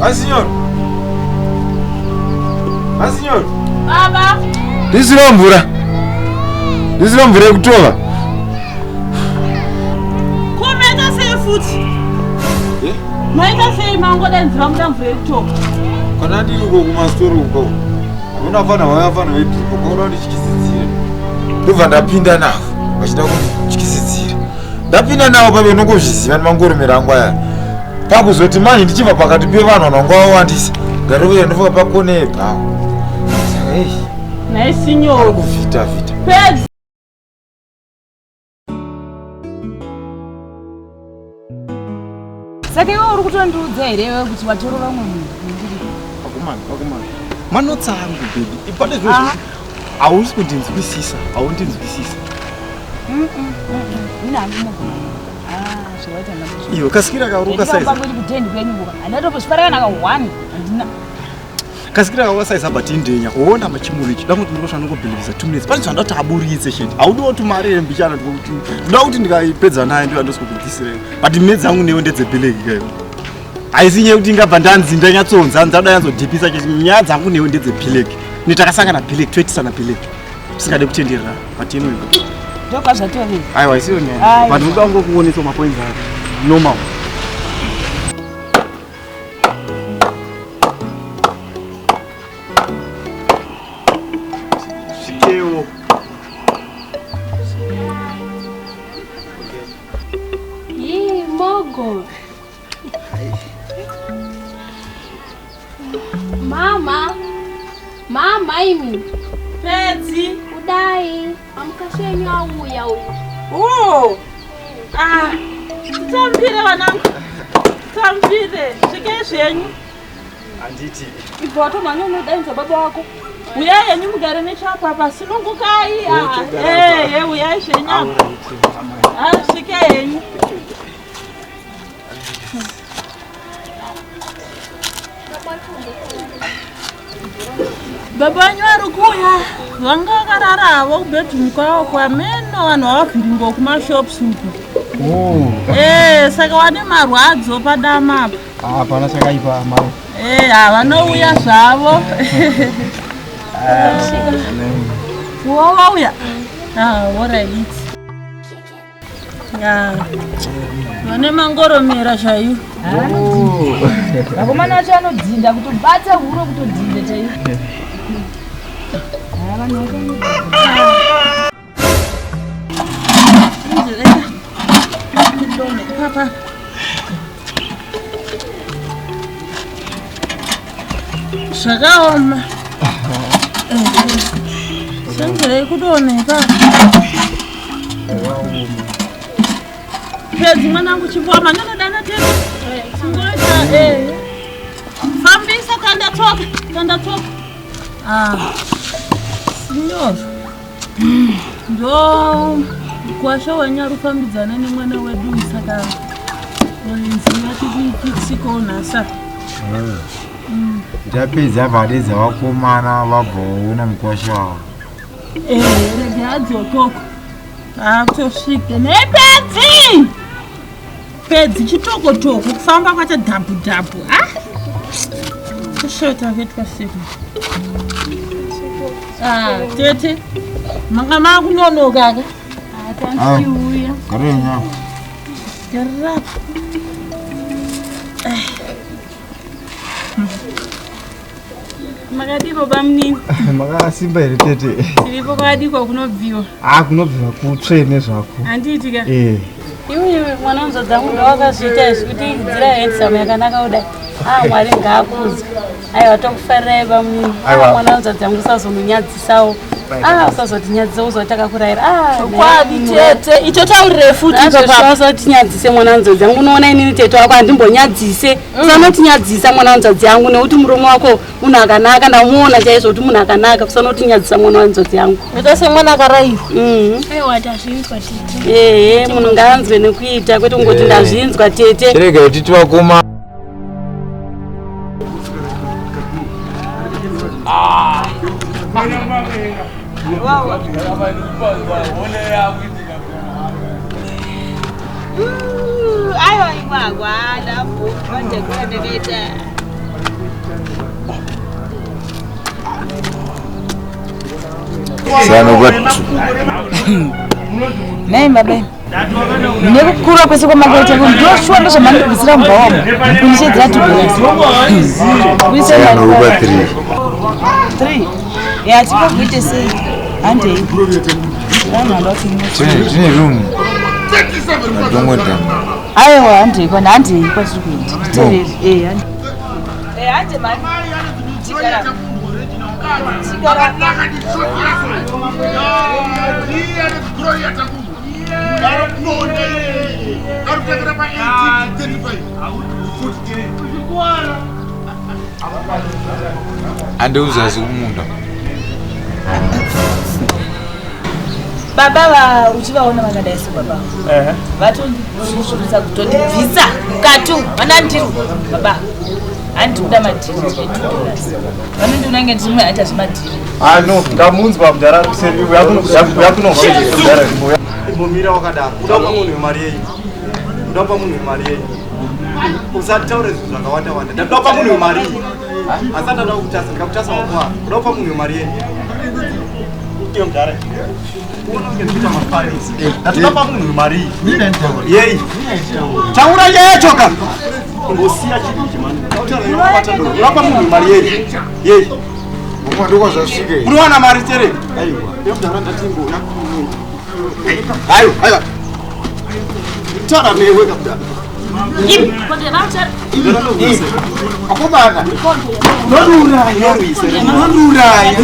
Masinyoro. Masinyoro. Baba. Ndisiro mvura. Ndisiro mvura yekutova. Ko maita sei futi? Eh? Maita sei mangodaidzira muda mvura yekutova? Kana ndiri uko kumasitoro uko. Hakuna fana vaya fana vedripo kwaona ndichityisidzira. Ndobva ndapinda navo vachida kundityisidzira. Ndapinda navo pave unongozviziva nemangoromera angu aya. Pakuzoti manje ndichibva pakati pevanhu vanhu vanga vawandisa. Ndarovera ndofunga pakona yebhawa. Saka ei. Nhai sinyoro. Kuvhita vhita. Pedzi. Saka iwe uri kutondiudza here iwe kuti watorova umwe munhu ndiri? Akomana, akomana. Manotsa angu baby. Ipane zviro ah. Hausi kundinzwisisa, haundinzwisisa. Ini hangu mugona. Ah, zvawaita ndazvo. Iwe kasikira karuka size. Ndifamba kwedu kutendi kwenyu kuka. Handatombozvifara kana ka one. Handina. Kasikira karuka size but indenya. Uona machimuru ichi. Dakuti ndiko zvanongobhilivisa 2 minutes. Pane zvandati aburitse shit. Haudi woti mari here mbichana ndikuti. Ndoda kuti ndikaipedza naye ndiyo andosikukutisira. But mine dzangu newe ndedzebhileki kayo. Haisi nyaya yekuti ingabva ndanzi ndanyatsonza ndada yanzodhipisa chete. Nyaya dzangu newe ndedzebhileki. Ne takasangana bhileki toitisana bhileki. Tisingade kutenderera but anyway. Ndokwazvatori. Aiwa isiyo nyaya. But unoda kungokuonesa mapoints ako. Normal. Svikewo. Yii, Mogo. Mama. Mama imi. Pedzi. Kudai. Amukashe yenyu auya uyu. Oh. Ah. Tambire vanangu. Tambire. Svikai zvenyu. Handiti. Ibva watomhanya unodainza baba wako. Uyai henyu mugare nechapa apa. Sunungukai. Ah. Eh, eh, uyai zvenyu apa. Ah, svikai henyu. Baba vanyu vari kuuya vanga vakarara havo kubedroom kwavo kwameno vanhu vavavhiringwa kumashops uku. Oh. Eh, saka wane marwadzo padama apa. Ah, hapana chakaipa amai. Eh, havanouya zvavo. Wo vauya. Ah, alright. Vane mangoromera chaiyo. Vakomana vacho vanodhinda kutobata huro kutodhinda chaiyo. Papa. Zvakaoma. Chenjerei kudonha ipapa. Pedzi mwanangu chivoma ndinodana tete. Chingoita eh. Fambisa kanda tsoka, kanda tsoka. Ah. Sinyoro. Ndo kwasha wenyu ari kufambidzana nemwana wedu saka vaenzi vatitsikawo nhasi apa. Ndapedza vadedza vakomana vabva vaona mukwasha wavo. Eh, rega adzokoko. Akutosvika nepedzi. Pedzi chitokotoko kufamba kwacho dhabhu dhabhu. Ah. Kushota kuitwa siku. Ah, tete. Manga makunonoka ka. Ah, Garenya. Garira. Makadiko bamunini? Makasimba here tete? Tiripo kwakadiko kunobviwa. Ah, kunobviwa kutsvene zvako. Handiti ka? Eh. Iwe mwana wanzo dzangu ndowakazviita izvi kuti nzira handsome yakanaka kudai. Ah, Mwari ngaakudzwe. Aiwa tokufarirai bamunini. Ah, mwana wanzo dzangu usazononyadzisawo. Ah, usazotinyadzisa uzoti takakuraira. Ah, Chokwadi tete, icho taurire futi ipapa. Usazotinyadzise mwana wanzo dzangu. Unoona inini tete wako handimbonyadzise. Usanotinyadzisa mwana wanzvadzi yangu nekuti murume wako munhu akanaka ndamuona chaizvo kuti munhu akanaka usanotinyadzisa mwana wanzvadzi yangu. Ita semwana akarairwa. Mhm. Aiwa tazvinzwa tete. Ehe, munhu ngaanzwe nekuita kwete kungoti ndazvinzwa tete. Chirega titi vakoma. Aiwa ikwakwa ndabvuma ndakura ndakaita. Sano kwa Nhai baba imi. Nekukura kwese kwamakaita ko ndoshuwa ndozvamandibvisira mubva wamo. Kundishedzera tubhurasi. Sano kwa 3. 3. Ya tingakuite sei? Handei. Tine room. Adongoda. Aiwa handei kwana handei kwatiri kuenda. Nditevere. Eh handei. Eh hande mani. Tigara. Tigara. Ande uzazi kumunda. Baba va uchivaona vakadai so baba vatondizvurisa kutondibvisa mukati umu vanandiru baba handiti kuda madhiri $2 vanondiona kunge ndiri mumwe anoita zvemadhiri Ah no, ndamunzwa mudhara ari kuseri uya kuno. Imbomira wakadaro. Uda kupa munhu wemari yenyu. Uda kupa munhu wemari yenyu. Usataure zvinhu zvakawanda wanda. Ndakuda kupa munhu wemari iyi. Asi andada kukutasa, ndikakutasa wakwara. Uda kupa munhu wemari yenyu. Iyo mudhara. Uona kunge ndikuita mafarisi. Ndatoda kupa munhu wemari iyi. Yeyi. Taura nyaya yacho ka. Imbosiya chinhu ichi mani. Uda kupa munhu wemari yenyu. Yeyi. Ndiko zvasvika. Unowana mari tere? Aiwa. Iyo mudhara ndatimbo. Aiwa, aiwa. Taura newe kabudara. Akomana. Unondiuraya. Unondiuraya.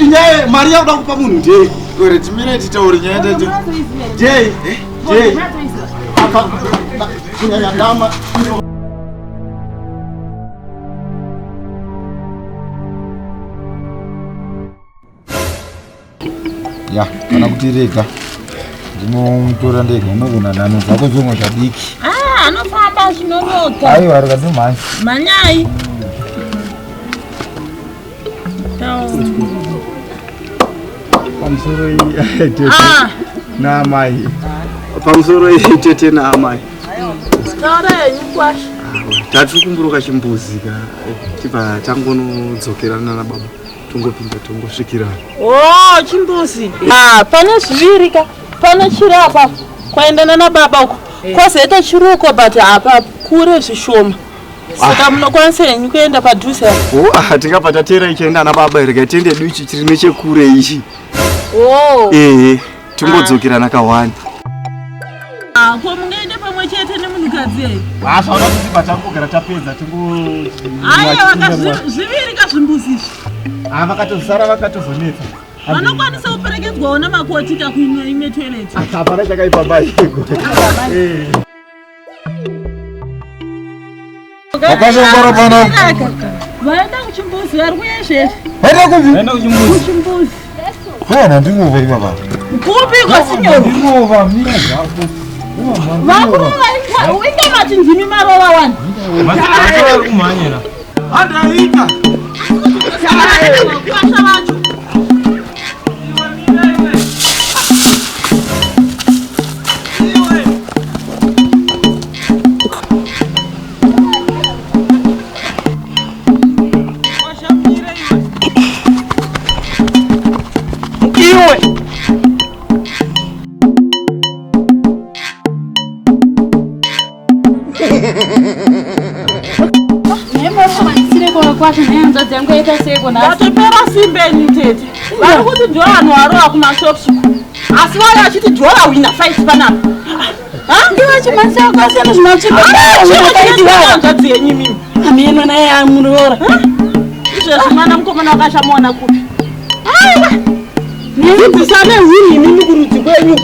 Inyaya mari yakuda kupa munhu ndei? Ore timire titaure nyaya tacho. Ndei? Ndei? Apa kunyanya dama. Ya, kana kuti rega. Ndinomutora ndega unogona nano zvako zvomwe zvadiki. Ah, anofamba zvinonoka. Aiwa rega ndomhanya. Manyai. Pamusoro tete Ah, naamai. Pamusoro tete naamai. taura henyu kwasha. Tatiri kumburuka chimbuzi ka tibva tangonodzokerana nababa tongopinda tongosvikirana. Oh, chimbuzi. Ah, pane zviviri ka. Pane chiri apa kwaendana nababa uko. Kwozoita chiri uko but apa kure zvishoma. Saka munokwanisa henyu kuenda padhuze apa. Oh, ah, tingabva tatera ichienda nababa here tiende hedu ichi chiri nechekure ichi. Oh. Ehe, tingodzokerana kawani. Ah, ko mungaende pamwe chete nemunhukadzi here? Hazvaona kuti patangogara tapedza tingo Aiwa, zviviri ka zvimbuzi izvi. Ah, vakatozosara vakatozonetsa. Vanokwanisa kuperekedzwawo namakoti ka kuimwe imwe toilet. Hapana chakaipa baiko. Eh. Wakazongora pano. Vaenda kuchimbuzi vari kuuya izvezvi. Vaenda kupi? Vaenda kuchimbuzi. Kuchimbuzi. Kwana ndingova ipapa. Kupi kwasinyoro? Ndingova mira zvako. Vakuru inge mati ndimi marova wani. Vari kumhanyira. Handaita. Vakuwasha vacho. Iwe. Kwasha nehanzvadzi yangu yaita seiko nhasi? Vatopera simbeni tete. Vari kuti ndivo vanhu varova kumashops uko. Asi vauya vachiti ndivo vahwina fight panapa. Ndivo chimhanzi chakasiyana zvimatsvimbo. Hanzvadzi yenyu imimi. Ameno naye amuroora. Izvezvi mwana mukomana wakashamuona kupi? Aiwa. Dzidzisane hwini imimi kurudzi kwenyu.